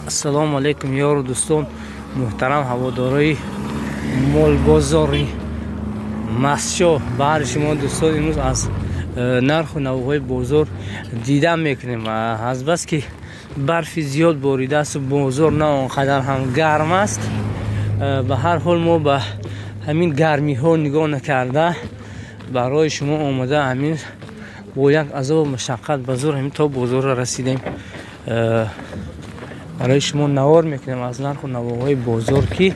Ассалому алайкум ёру дӯстон, муҳтарам ҳаводорои молбозори Мастчоҳ. Баҳри шумо дӯстон имрӯз аз нарху навоҳои бозор дида мекунем. Азбас ки барфи зиёд боридааст, бозор на он қадар ҳам гарм аст. Ба ҳар ҳол мо ба ҳамин гармиҳо нигоҳ накарда барои шумо омада ҳамин бо як азобу машаққат ба зӯр ҳамин то бозорро расидем. Барои шумо навор мекунем аз нарху навоҳои бозор, ки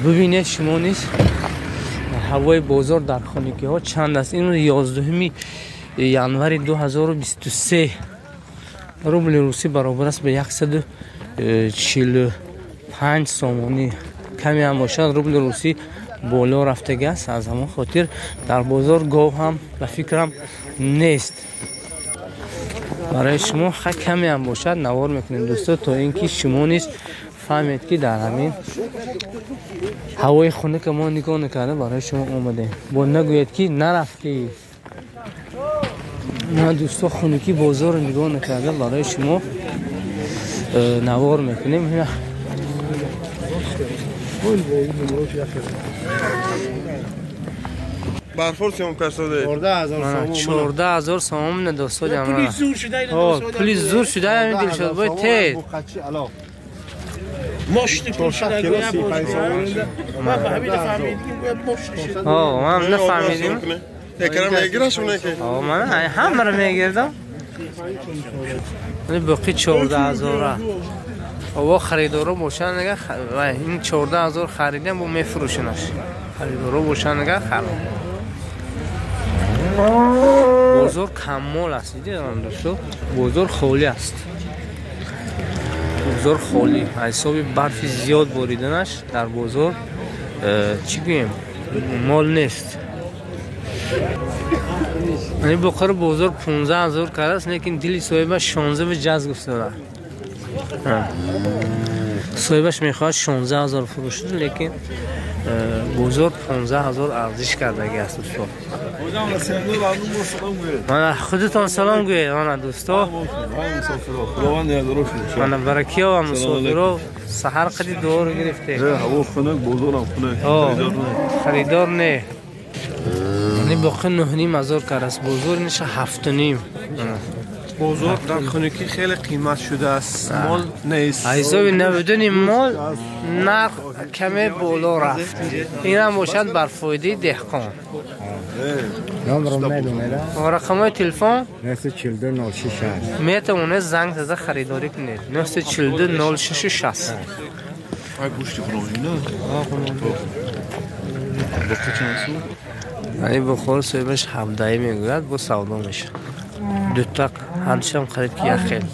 бибинед шумо низ ҳавои бозор дар хонагиҳо чанд аст. Имрӯз 11 январи 2023 рубли русӣ баробар аст ба 145 сомонӣ. Каме ҳам бошад рубли русӣ боло рафтагӣ аст. Аз ҳамон хотир дар бозор гов ҳам ба фикрам нест. Барои шумо каме ҳам бошад навор мекунем дӯсто, то ин ки шумо низ фаҳмед ки дар ҳамин ҳавои хунука мо нигоҳ накарда барои шумо омадем. Бо нагӯед ки нарафтӣ. На дӯсто, хунукӣ бозорро нигоҳ накарда барои шумо навор мекунем. Барфор съёмка карда. 14,000 сомон дӯсто ҷамоа. Пули зур шуда ҳамин Дилшод бой тез. Мошни пул шуда гӯя ман фаҳмида фаҳмидим гӯя мошни шуда. Ман нафаҳмидим. Экран мегираш уне ки? Ман ҳамаро мегирдам. Боқи 14,000. Ово харидоро бошанд ага ин 14,000 харидам бо мефурӯшанаш. Харидоро бошанд ага харам. Бозор каммол аст, дидед дӯсто? Бозор холӣ аст. Бозор холӣ. Аз ҳисоби барфи зиёд бориданаш дар бозор чӣ гӯем, мол нест. Ин боқаро бозор 15,000 кардааст, лекин дили соҳибаш 16 ҷаз гуфтада. Соҳибаш мехоҳад 16,000 фурӯшад, лекин бозор 15,000 арзиш кардагӣ аст дӯсто. Мана худатон салом гӯед, мана дӯсто. Мана баракиё ва мусофиро саҳар қади дуоро гирифтем. Ҳаво хунук, бозорам хунук, харидор не. Ин боқи 9,500 кардааст, бозор ниша 7,5. Бозор дар хунукӣ хеле қимат шудааст, мол нест. Аз ҳисоби набудани мол нарх каме боло рафт. Инам бошад бар фоидаи деҳқон. Рақамҳои телефон 942 06 60. Метавонед занг зада харидорӣ кунед. 942 06 60. Ани бухор соҳибаш 17 мегӯяд, бо савдо мешавад. Дута ҳардушам харид ки як хел.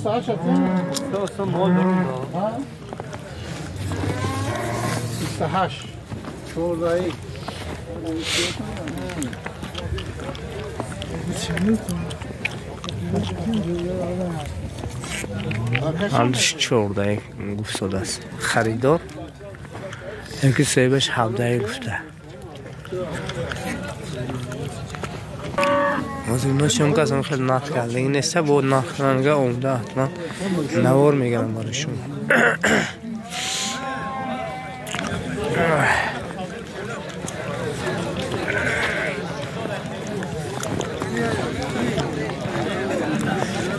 Ҳардуш 14 гуфтодааст харидор, яки соҳибаш 17 гуфта. Ҳозир ношон кас он хел нарх кардагӣ неста, бо нарх ранга омда ҳатман навор мегирам барои шумо.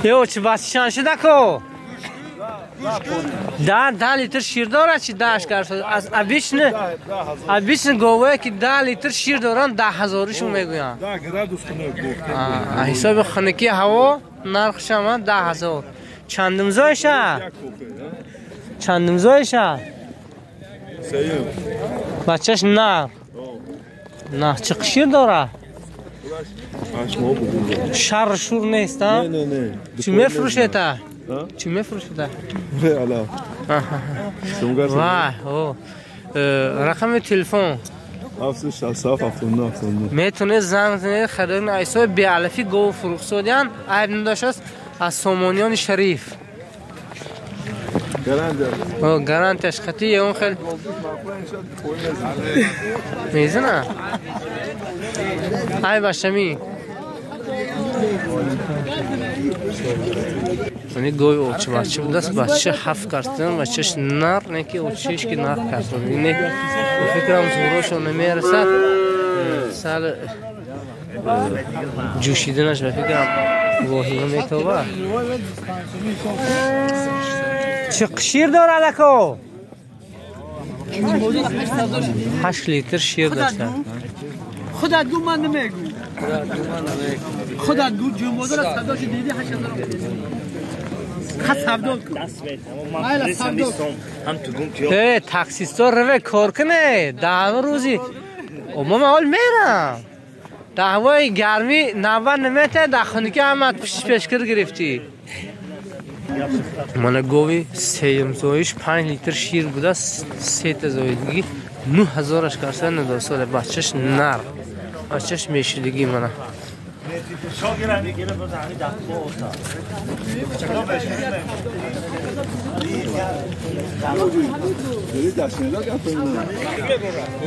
Ё чи басишан шуда ко? Да литр шир дорад чи дааш кард? Аз обычно говое ки 10 литр шир доранд 10,000-шон мегӯянд. Ҳисоби хунукии ҳаво нархшам 10,000. Чандумзоиша? Чандумзоиша? Бачаш нар. На чӣ шир дорад? Шар шур нест, а? Чӣ мефурӯшед? Чӣ мефурӯшед? Вай, рақами телефон 767 79 79. Метавонед занг занед, харидор кунед. Ҳисоби беалафӣ гов фурӯхсодиан айб надоштааст аз сомониёни шариф. Гарантияш қатъи ягон хел мезана? Айбаш ҳамин. Они гови очи бача будаст, бача ҳафт картон, бачаш нар, не ки очиш ки нар картон. Не, фикрам зӯрошон намерасад. Сал ҷӯшиданаш ба фикрам воҳима метобад. Чӣ шир дорад ако? 8 литр шир дошта. Худат гу ман намегу. Худат гу ҷумбозара савдоши диди 8000. Хас савдо кун. Э, таксисто рве кор кне, даҳ рӯзи. Мо ман ҳол мерам. Даҳвои гармӣ навба намета, дар хунукӣ ҳама пешкир гирифтӣ. Мана гови сеюм зоиш 5 литр шир буда, сета зоидагӣ 9000 карса надосода, бачаш нар, бачаш мешидагӣ мана.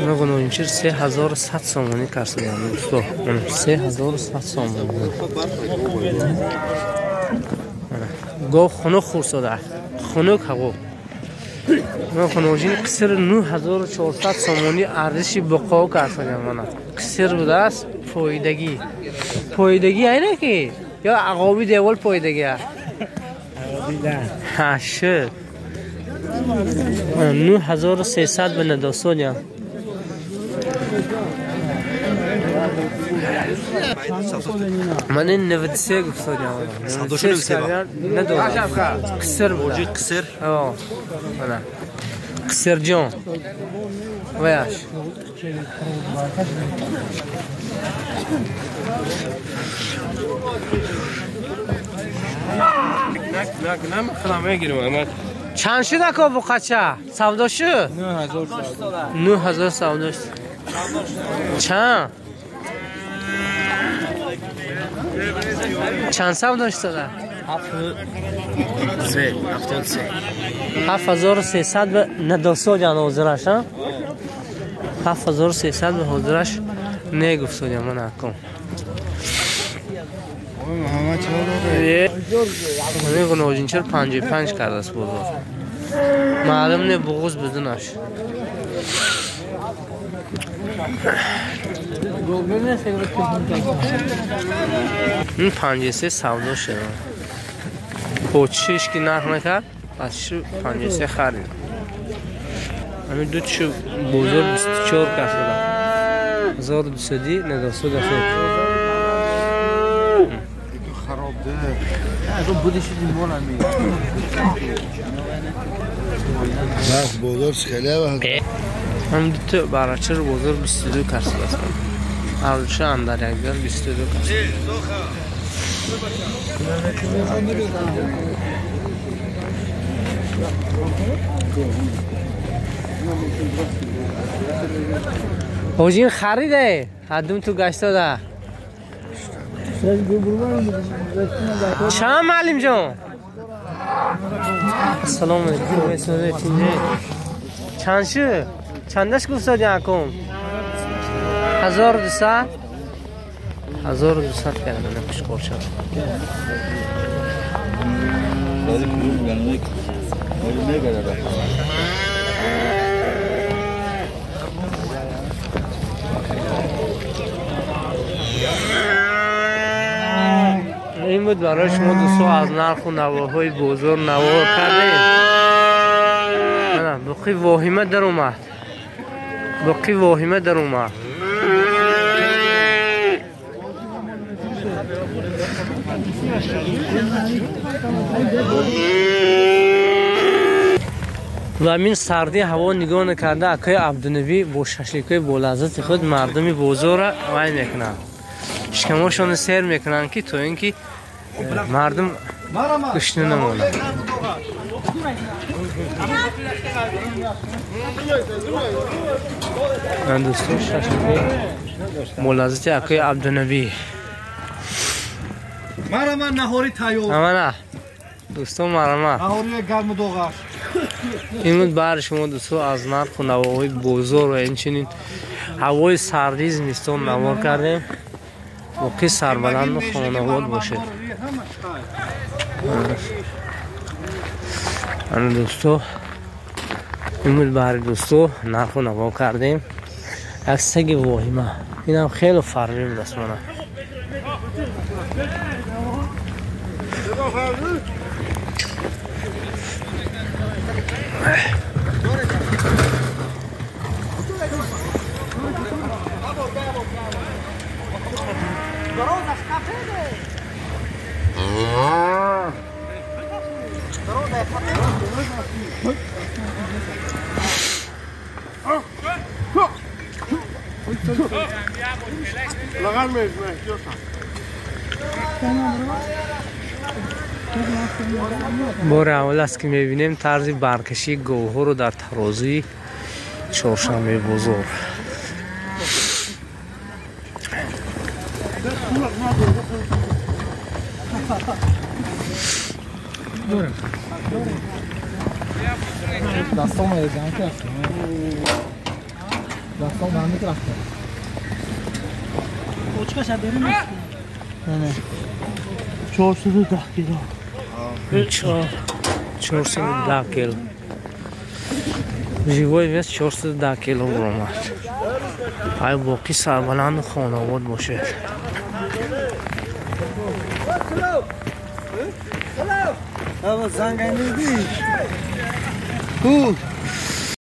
Ногоноинчир 3100 сомонӣ карсадан дӯсто. 3100 сомонӣ. Гов хунук хурсода, хунук ҳаво. Ногоноҷин қиср 9400 сомонӣ арзиши буқо карсадан мана. Қиср будааст, фоидагӣ. Фоидагӣ айна ки? Ё ағоби девол фоидагӣ аст? Ҳа, шуд. 9300 ба надосоня. Ман ин 93 гуфтодям. Надорам. Қиср буда. Қиср? Ҳо. Мана. Қисрҷон. Ваяш. Чанд шуд ако буқача? Савдо шуд? 9000 савдо шуд. Чанд? Чанд савдо шуда? 7300 ба надосодян ҳозираш, а? 7300 ба ҳозираш негуфтодям ман аком. Ногинчир 55 кардааст бозор. Маълум не буғуз бидунаш. Ин 53 савдо шуд. Почиш ки нарх накард, аз 53 харид. Ҳамин ду тишу бозор 24 кас шуда. 1200 надосуда шуд. Ҳамин дуто барачир бозор 22 кас шудааст. Арзиши андар якдигар 22 кас. Ҳоҷин хариде, ҳаддум ту гаштода. Чанд маълимҷон? Ассалому алайкум. Чанд шуд? Чандаш гуфтодӣ акум? 1200? 1200 кардам мана пишқорча. Ин буд барои шумо дӯстон аз нарху навоҳои бозор навор кардем. Буқи воҳима даромад. Буқи воҳима даромад. Ва ҳамин сарди ҳаво нигоҳ накарда акои Абдунабӣ бо шашликҳои болаззати худ мардуми бозорро вай мекунанд. Шикамошонро сер мекунанд ки то ин ки мардум гушна намонад. Дӯстон шашликҳои болаззати акои Абдунабӣ. Марама наҳори тайёр. Амана. Дӯстон марама. Наҳори гарму доғаш. Имрӯз баҳри шумо дӯстон аз нарху навоҳои бозор ва инчунин ҳавои сарди зимистон навор кардем. Боқӣ сарбаланду хонавод бошед. Ана дӯсто, имрӯз баҳри дӯсто нарху наво кардем. Як саги воҳима, инам хеле фарбӣ будааст мана. Бори аввал аст ки мебинем тарзи баркашии говҳоро дар тарозии Чоршанбе бозор. Очкаша берем. Не. 410 кило. 410 кило. Живой вес 410 кило баромад. Ай боқӣ сарбаланду хонавод бошед.